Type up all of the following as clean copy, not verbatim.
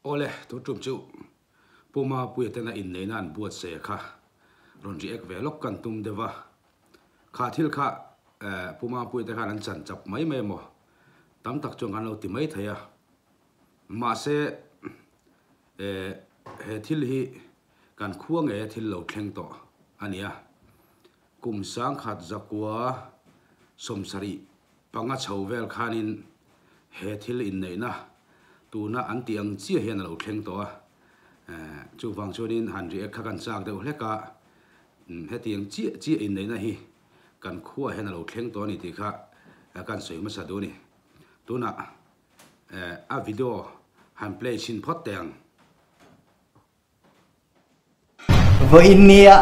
Awle, tun tum chu Pu Mapuia tena inneihna an buatsaih kha rawn react ve lawk kan tum deuh a. Kha thil kha Pu Mapuia te khan an chan chap mai mai emaw tam tak chuan kan lo ti mai thei a. Mahse, he thil hi kan khua ngeia thil lo thleng tawh a ni a. Kum sangkhat zakua 70 panga chho vel khanin he thil inneihna tuna an tih ang chiah hian a lo thleng tawh a. Chuvang chuanin han react kha kan chak deuh hlek a, hetiang chiah chiah inneihna hi kan khuaah hian a lo thleng tawh a ni tih kha kan sawi hmasa duh a ni. Tunah a video han play chhin phawt teh ang. Vawiin nia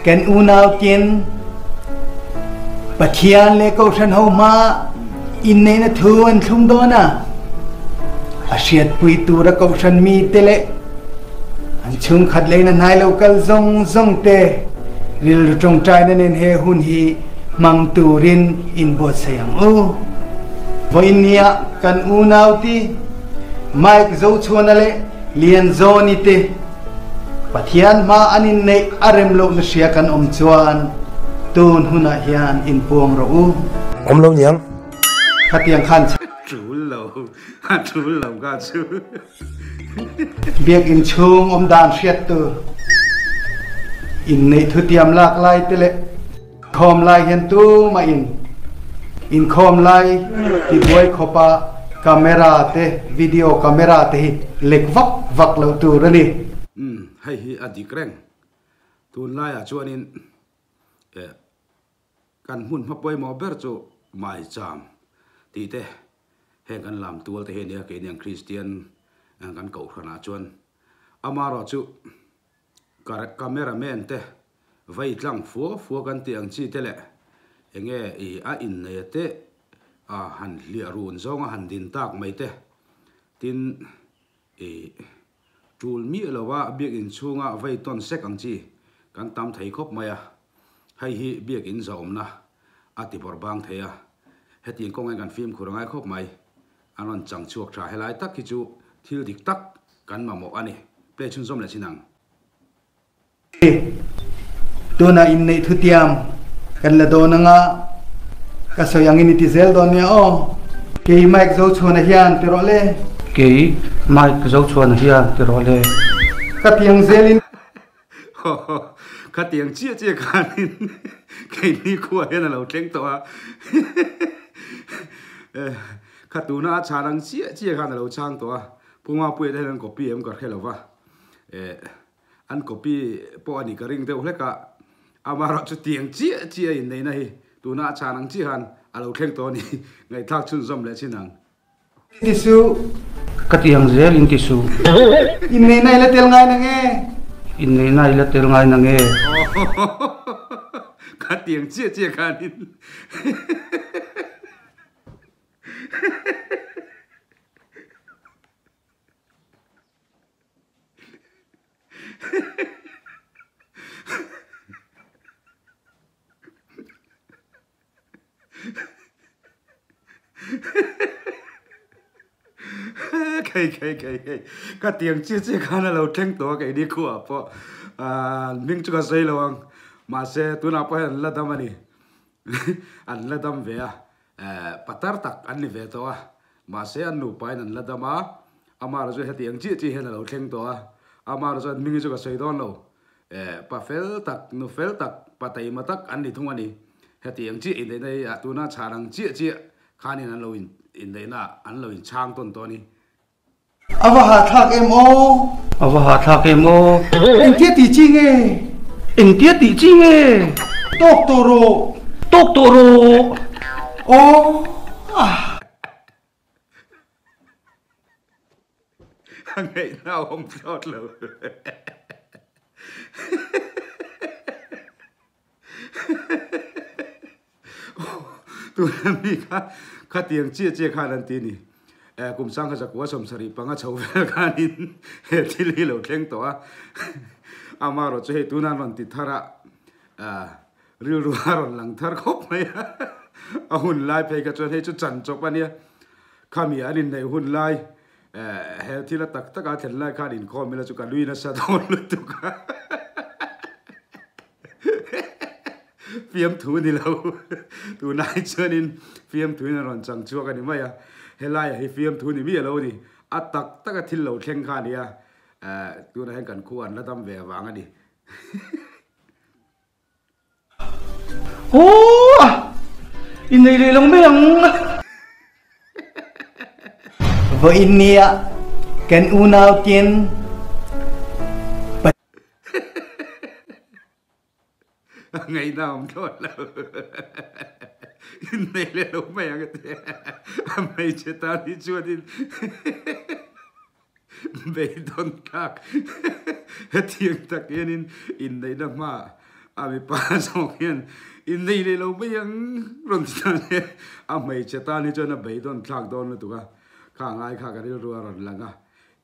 kan unautin Pathian le Kohhran ho hma inneihna thu an thlung dawn a, a hriatpui tura Kohhran mite leh an chhungkhat leina hnai lo kal zawng zawng te rilru tawngtaina nen he hun hi hmang turin inbuatsaih ang u. Vawiin nia kan unauti Mike Zochhuana leh Lianzawni te Pathian hma an inneih a rem lohna hria kan awm chuan tun hunah hian inpuang rawh u. Awm lo niang. Khatiang khan. Tul lo, a tul lo ka chu. Biakinn chhung awm dan hriat tur inneih thutiam lak lai te leh Khawm lai hian tumah in inkhawm lai tibuai khawpa camera te, video camera te hi lek vak vak loh tur a ni. Umm, hei hi a dik reng. Tunlaiah chuanin eh kan hmun hma pawimawh ber chu Maicham tih te heng kan lam tual te hi a nia keini ang Kristian kan kohhranah chuan amaherawhchu Camera man te vei tlang fua fua kan tih ang chi te leh enge i a inneia te a han hliah run zawnga han din tak mai te tin i tul miah lova biakinn chhunga vei tawn sek ang chi kan tam thei khawp mai a, hei hi biakinn zahawmna a ti bawrh bang thei a, hetiang kawng hian kan fimkhur a ngai khawp mai. An rawn chang chhuak tha helai tak hi chu thil dik tak kan mamawh a ni. Play chhunzawm leh chin ang. Tunah inneih thutiam kan la dawn anga ka sawi angin i ti zel dawn nia aw. Kei Mike Zochhuana hian ti rawh le. Kei Mike Zochhuana hian ti rawh le. Ka tiang zelin. Khatiang chiah chiah khanin keini khuah hian a lo thleng tawh a, kha tuna a chhan ang chiah chiah khan a lo chhang tawh a, Pu Mapuia te hian an copy em ka hre lo va, an copy pawh a nih ka ring deuh hlek a, amaherawh chu tiang chiah chiah a inneihna hi tuna a chhan ang chiah khan a lo thleng tawh a ni, ngaihthlak chhunzawm leh chin ang. Ti suh. Ka ti ang zel in ti suh. Inneihna i la tel ngai na nge? Inneihna i la tel ngai na nge? Ka ti ang chiah chiah khanin. Khei khei khei khei ka tiang chiah chiah khan a lo thleng tawh a keini khuaah pawh ahh hming chu ka sawi lo ang mahse tunah pawh hian an la dam a ni an la dam ve a eh patar tak an ni ve tawh a mahse an nupa in an la dam a amaherawh chu hetiang chiah chiah hian a lo thleng tawh a amaherawh chuan hming hi chu ka sawi dawn lo. Eh, pa fel tak, nu fel tak, pa taima tak an ni thung a ni. Hetiang chiah inneihna hi ah tuna chhan ang chiah chiah khanin an lo inneihna ah an lo inchhang tawn tawh a ni. A va hahthlak em aw? A va hahthlak em aw? Engtia tih chi nge? Engtia tih chi nge? Tawk tawh rawh. Tawk tawh rawh. Aw. Ah. A ngaihna a awm thlawt lo. Tuna mi kha khatiang chiah chiah khan an ti a ni. Kum sangkhat zakua 75 chho vel khanin he thil hi lo thleng tawh a. Amaherawh chu hei tuna an rawn ti thar a, rilru a rawn lang thar khawp mai a. A hun lai phei kha chuan hei chu chan chawp a nia. Khami an inneih hun lai. He thil a tak taka thlen lai khan inkhawm ila chu ka nui nasa dawn lutuk a. Fiamthu ni lo. Tunai chuanin fiamthuin a rawn chang chhuak a ni mai a. Helaiah hi fiamthu ni miah lo a ni. A tak taka thil lo thleng kha a ni a. Tunah hian kan khua an la dam ve avang a ni. Aw! I nei leh lo mai ang. Vawiin nia kan unau tin A ngaihna awm thlawt lo. In nei leh lo mai ang a ti. A hmeichhe tan hi chuanin Beidawn tlak hetiang tak hianin inneihna hma a mipa zawk hian innei leh lo mai ang rawn ti ta le. A hmeichhe tan hi chuan a beidawn thlak dawn lutuk a, kha ngai kha ka rilru a rawn lang a,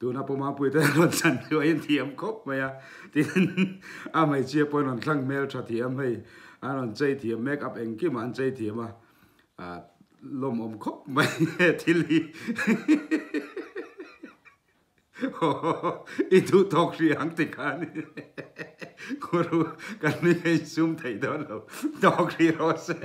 tuna Pu Mapuii te rawn chan chu a inthiam khawp mai a, tin a hmeichhia pawhin rawn thlang hmel tha thiam hei, an rawn chei thiam make up engkimah an chei thiam a. Lawmawm khawp mai he thil hi. I duh tawk hri ang ti khan Guru kan ni hei sum theih dawn lo tawk hri rawh se.